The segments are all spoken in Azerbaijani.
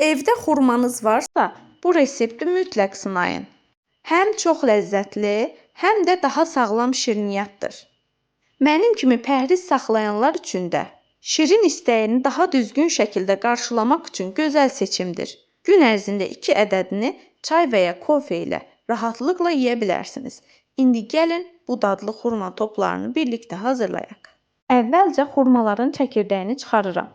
Evdə xurmanız varsa, bu resepti mütləq sınayın. Həm çox ləzzətli, həm də daha sağlam şirniyyatdır. Mənim kimi pəhriz saxlayanlar üçün də şirin istəyini daha düzgün şəkildə qarşılamaq üçün gözəl seçimdir. Gün ərzində 2 ədədini çay və ya kofe ilə rahatlıqla yeyə bilərsiniz. İndi gəlin bu dadlı xurma toplarını birlikdə hazırlayaq. Əvvəlcə xurmaların çəkirdəyini çıxarıram.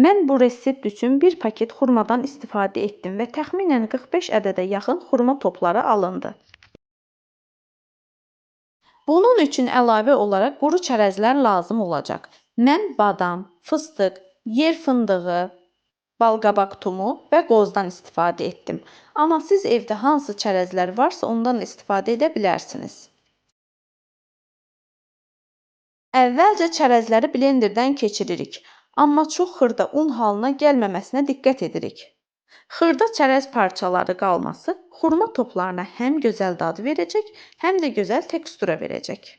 Mən bu resept üçün bir paket xurmadan istifadə etdim və təxminən 45 ədədə yaxın xurma topları alındı. Bunun üçün əlavə olaraq quru çərəzlər lazım olacaq. Mən badam, fıstıq, yer fındığı, balqabaq tumu və qozdan istifadə etdim. Amma siz evdə hansı çərəzlər varsa ondan istifadə edə bilərsiniz. Əvvəlcə çərəzləri blenderdən keçiririk. Amma çox xırda un halına gəlməməsinə diqqət edirik. Xırda çərəz parçaları qalması xurma toplarına həm gözəl dad verəcək, həm də gözəl tekstura verəcək.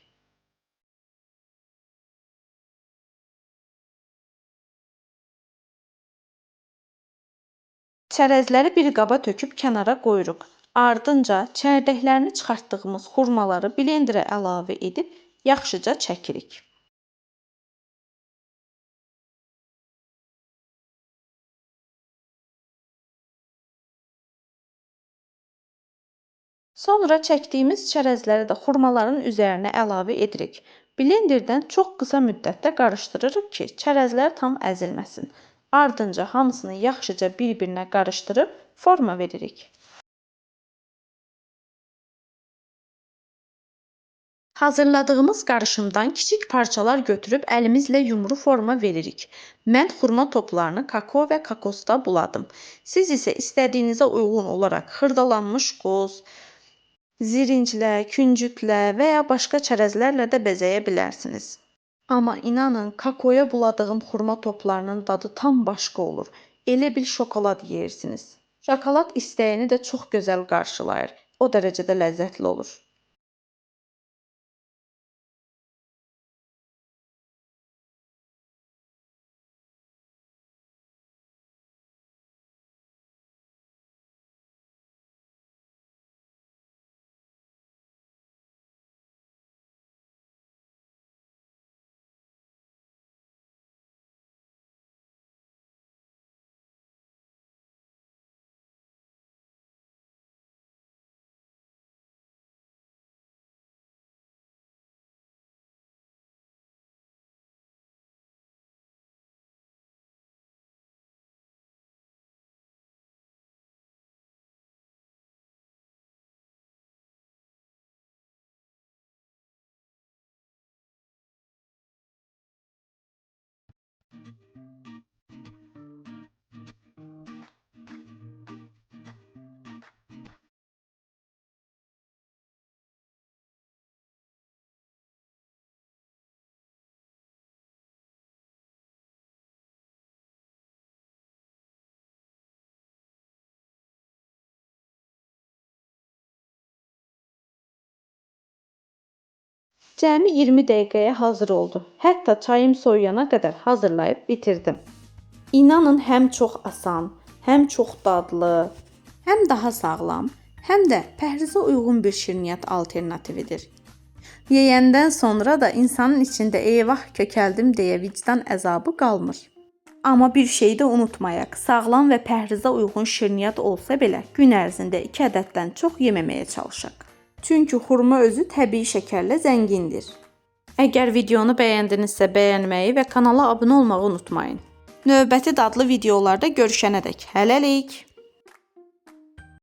Çərəzləri bir qaba töküb kənara qoyuruq. Ardınca çəyirdəklərini çıxartdığımız xurmaları blenderə əlavə edib yaxşıca çəkirik. Sonra çəkdiyimiz çərəzləri də xurmaların üzərinə əlavə edirik. Blenderdən çox qısa müddətdə qarışdırırıq ki, çərəzlər tam əzilməsin. Ardınca hamısını yaxşıca bir-birinə qarışdırıb forma veririk. Hazırladığımız qarışımdan kiçik parçalar götürüb əlimizlə yumru forma veririk. Mən xurma toplarını kakao və kokosda buladım. Siz isə istədiyinizə uyğun olaraq xırdalanmış qoz, zirinclə, küncütlə və ya başqa çərəzlərlə də bəzəyə bilərsiniz. Amma inanın, kakaoya buladığım xurma toplarının dadı tam başqa olur. Elə bil şokolad yeyirsiniz. Şokolad istəyini də çox gözəl qarşılayır. O dərəcədə ləzzətli olur. Cəmi 20 dəqiqəyə hazır oldu. Hətta çayım soyuyana qədər hazırlayıb bitirdim. İnanın, həm çox asan, həm çox dadlı, həm daha sağlam, həm də pəhrizə uyğun bir şirniyyat alternatividir. Yeyəndən sonra da insanın içində eyvah kökəldim deyə vicdan əzabı qalmır. Amma bir şeyi də unutmayaq. Sağlam və pəhrizə uyğun şirniyyat olsa belə gün ərzində 2 ədəddən çox yeməməyə çalışaq. Çünki xurma özü təbii şəkərlə zəngindir. Əgər videonu bəyəndinizsə bəyənməyi və kanala abunə olmağı unutmayın. Növbəti dadlı videolarda görüşənədək hələlik.